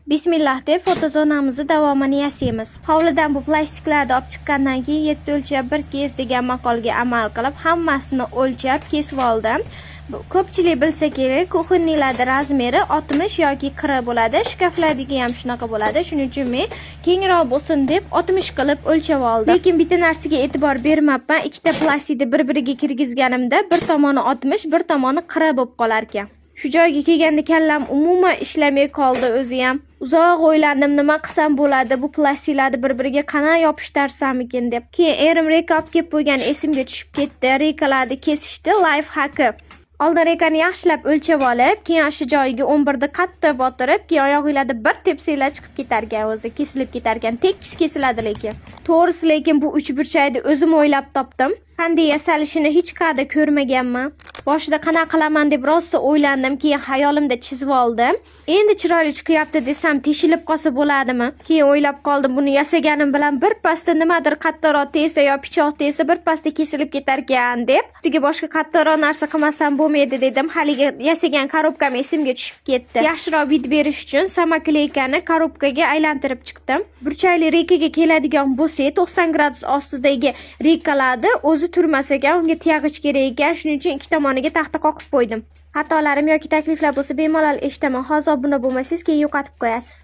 Bismillah deb fotozonamizni davomini yasaymiz. Hovlidan bu plastiklarni olib chiqqandan keyin 7 o'lchab 1 kes degan maqolga amal qilib hammasini o'lchab kesib oldim. Ko'pchilik bilsa kerak, кухонный larda размер i 60 yoki 40 bo'ladi. Shkaflardagi ham shunaqa bo'ladi. Shuning uchun men kengroq bo'lsin deb 60 qilib o'lchab oldim. Lekin bitta narsaga e'tibor bermabman. Ikkita plastikni bir-biriga kirgizganimda bir tomoni 60, bir tomoni 40 bo'lib qolar ekan. Shu joyga kelganda kallam umuman ishlamay qoldi o'zi ham. Uzoq o'ylandim, nima qilsam bo'ladi, bu plastiklarni bir-biriga qana yopishtirsamikin deb. Keyin erim reyka olib kelib qo'ygan esimga tushib ketdi. Reykalarni kesishdi, life hack i. Oldin reykani yaxshilab o'lchab olib, keyin o'sha joyiga 11 ni qattiq botirib, keyin oyog'inglarda bir tepsanglar chiqib ketar ekan o'zi, kesilib ketar ekan. Tekis kesiladi lekin. To'g'risi lekin bu uchburchakni o'zim o'ylab topdim. Qanday yasalishini hech qayerda ko'rmaganman. Boshida qanaqa qilaman deb rosa o'ylandim, keyin xayolimda chizib oldim. Endi chiroyli chiqyapti desam, teshilib qolsa bo'ladimi? Keyin o'ylab qoldim, buni yasaganim bilan bir pasda nimadir qattiqroq tegsa yo pichoq tegsa bir pasda kesilib ketar ekan deb. Ustiga boshqa qattiqroq narsa qilmasam bo'lmaydi dedim. Haligi yasagan коробка m esimga tushib ketdi. Yaxshiroq вид berish uchun самоклейка ni коробка ga aylantirib chiqdim. Burchakli reykaga keladigan bo'lsak, 90 gradus ostidagi reykalarni o'zi turmas ekan, unga tiyag'ich kerak ekan. Shuning uchun ikki tomoniga taxta qoqib qo'ydim. Xatolarim yoki takliflar bo'lsa bemalol eshitaman. Hozir obuna bo'lmasangiz keyin yo'qotib qo'yasiz.